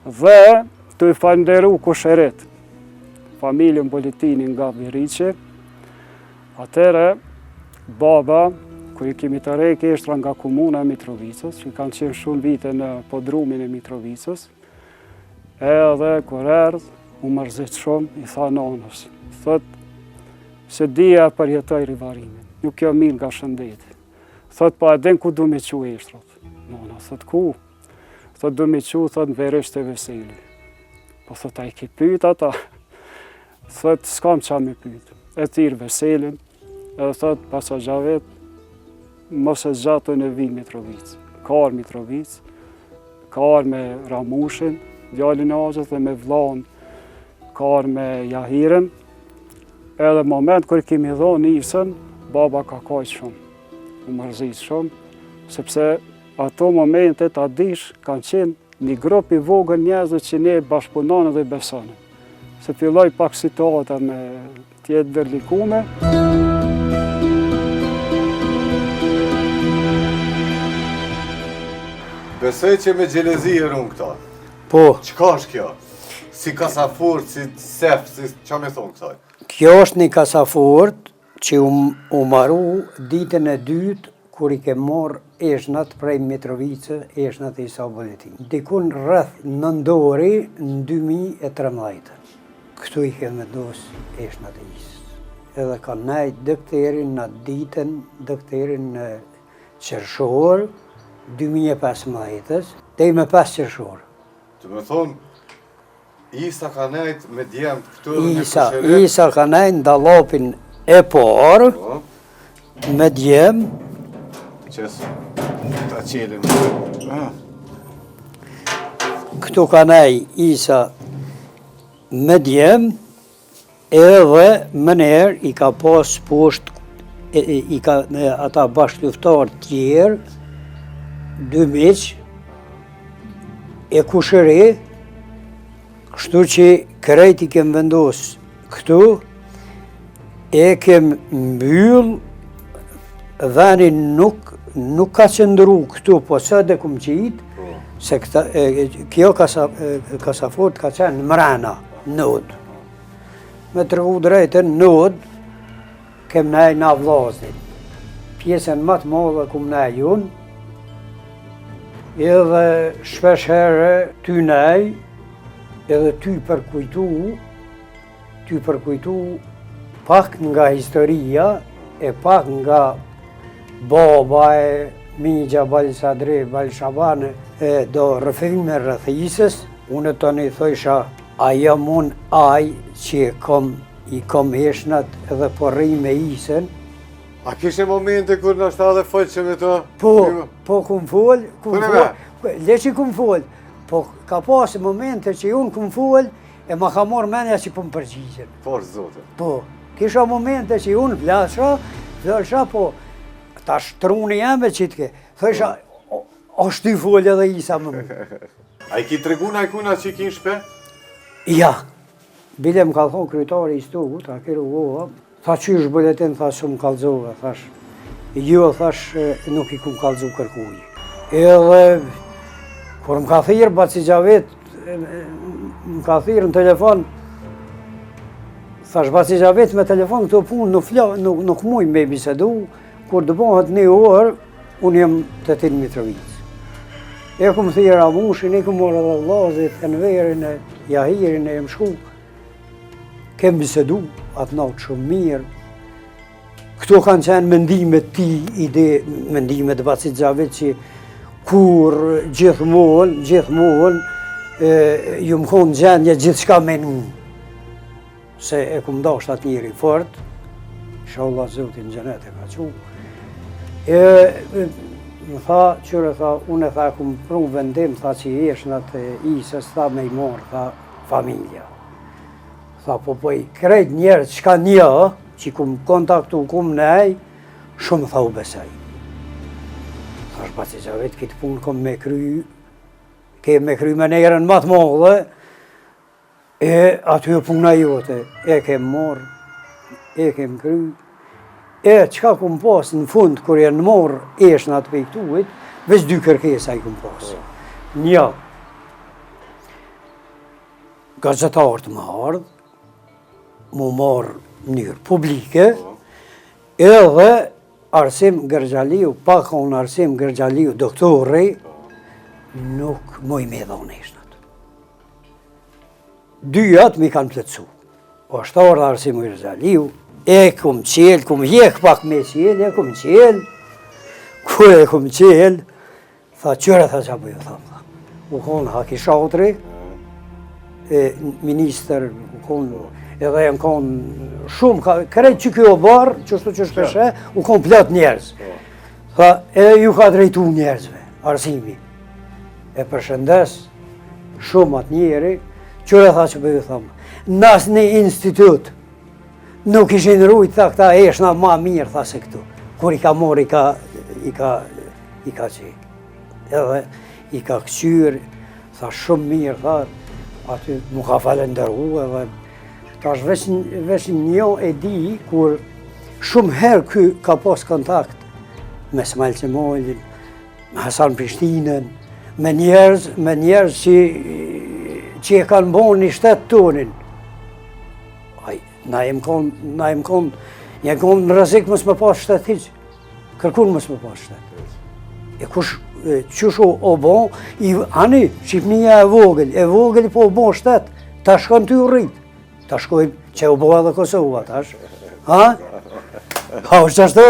Dhe tu i falënderu kushërit, familjen Boletini nga Beriqi, atëherë baba, kur i kemi tërhek eshtrat nga komuna e Mitrovicës, që kanë qenë shumë vite në podrumin e Mitrovicës, edhe kur erdh, u mërzit shumë, i tha nonës, thot, s'e di a e përjetoj rivarrimin, nuk jam mirë nga shëndeti. Thot, po e din ku du me çu eshtrat. Nona, thot, ku? Thot, du me çu, thot, në Veriq te Veseli. Po thot, a i ki pyt ata? Thot, s'kam ça me pyt. E thirr Veselin, edhe thot, baca Xhavit, mos e zgjat unë vi Mitrovicë. Ka ardh Mitrovicë, ka ardh me Ramushin, djalin e axhës dhe me vllanë, ka ardh me Jahirin, Edhe moment kur kemi dhonë Isën, baba ka kajt shumë, u mërzit shumë, sepse ato momente ta dish kanë qenë një grup i vogël njerëzve që ne bashkëpunonin dhe besonin. Se filloi pak situata me t'jetë ndërlikume. Besoj që me xhelozi e run këto. Po. Çka është kjo? Si kasafort, si sef, si ça me thonë kësaj? Kjo është një kasafort që u, u maru ditën e dytë kur i kem marrë eshtnat prej Mitrovicës, eshtnat e Isa Boletinit. Dikun rreth nëntori në 2013. Këtu i kem vendos eshtnat e Isës. Edhe ka nejt deri në ditën, deri në qershor 2015-ës, deri me 5 qershor. Do me thonë, Isa ka nejt me djemt këtu edhe me Isa, kushërit. Isa ka nejt në dallapin e parë, Po, me djem, qes, ta qelim. Ah, këtu ka nejt Isa me djem, Edhe menjëherë i ka pas poshtë, i ka ata bashkëluftarë tjerë, dy miq, e kushëri, kështu që krejt i kem vendos këtu, e kem mbyll, venin nuk, nuk ka qëndru këtu, po sot e kum qitë, po. se këta, e, kjo kasa, kasafort ka qenë mrena, në odë. Me tregu drejtën, në odë, kem nej na vllaznit. Pjesën më të madhe kum nej unë, edhe shpesh herë ty nej, edhe ty përkujtu, ty përkujtu pak nga historia e pak nga baba e mixha Bal Sadri, Bal Shaban e do rrëfime rreth Isës, unë tani thojsha A jam unë ai që e kom, i kom eshtnat edhe po rri me Isën? A kishe momente kur ndoshta edhe folshe me të? Po, po kum fol, kum fol, le që kum fol, po ka pas momente që unë kum fol, e ma ka marrë menja që po më përgjigjen. Po, zote. Po, kisha momente që unë flasha, flasha, po, tash truni jem e qitke, thojsha, po. Është tu fol edhe Isa me mu. A i ki tregu najkujna që i ki në shpi? Ja, bile më ka thonë kryetari i Istogut, Haki Rugova, tha qysh Boletin, tha s'më kallzove, thash, jo, thash, nuk i kum kallzu kërkuj. Edhe, kur më ka thirrë, baci Xhavit, më ka thirrë në telefon, thash, baci Xhavit me telefon këto punë nuk, fla, nuk, nuk muj me bisedu, kur të bëhet një orë, Unë jam te ti në Mitrovicë. E kum thirrë Ramushin, e kum marrë edhe vllazit, Enverin e Jahirin e jem shku. Kem bisedu, atë natë shumë mirë. Këto kanë qenë mendimet ti, ide, mendimet bacit Xhavit që kur gjithmonë, gjithmonë, jom konë n'gjendje gjithçka me nu. Se e kum dashtë atë njeri fort, inshallah Zoti në xhenet e ka çu. E, më tha, qyre tha, unë e tha, kum pru vendim, tha që eshtnat e Isës, tha me i marrë, tha, familja. Tha, po po i krejt njerëz çka një, që kum kontaktu, kum nej, shumë tha u besoj. Thash, baci Xhavit, këtë punë kom me kry, ke me kry me nderën ma të madhe, E aty e puna jote, e kem marrë, e kem kry, e çka kum pas në fund, kur janë marrë eshtnat prej këtuhit, veç dy kërkesa i kum pas. Po. Një, Gazetarët me ardhë, mu marrë në mënyrë publike, po. edhe Arsim Gërxhaliu, pa konë Arsim Gërxhaliu, doktori, po. nuk muj me dhonë eshtnat. Dyjat m'i kanë plotësu. Po është ardhë Arsim Gërxhaliu, e kum qelë, kum hjek pak me qelë, e kum qelë, kur e kum qelë, Tha, qyre, tha, ça po ju tham, tha. U konë Haki Shatri, e ministër, u konë, edhe janë konë shumë, ka, krejt që kjo oborr, qështu që shpeshe, u konë plot njerëz. Po. Tha, edhe ju ka drejtu njerëzve, Arsimi. E përshëndes, shumë atë njeri, qyre tha që po ju tham. N'asnjë institut, Nuk ishin rujt, tha këta eshna ma mirë, tha se këtu. Kur i ka morë, i ka, i ka, i ka qe. Edhe i ka këqyrë, tha shumë mirë, tha, aty mu ka falenderu edhe tash veç, veç një e di, kur shumë herë ky ka pas kontakt me Smajl Qemalin, me Hasan Prishtinën, me njerëz, me njerëz që, që e kanë bo një shtet tonin. Ai, na jem kon, na jem kon, jem kon në rrezik mos me pas shtet hiç. Kërkun mos me pas shtet. E kush, e, qysh u, u bo, i, ani, Shqipnia e vogël, e vogël po u bo shtet, ta shkon ty u rrit. Ta shkoj që u bo edhe Kosova, tash. Ha? Ha, është ashtu?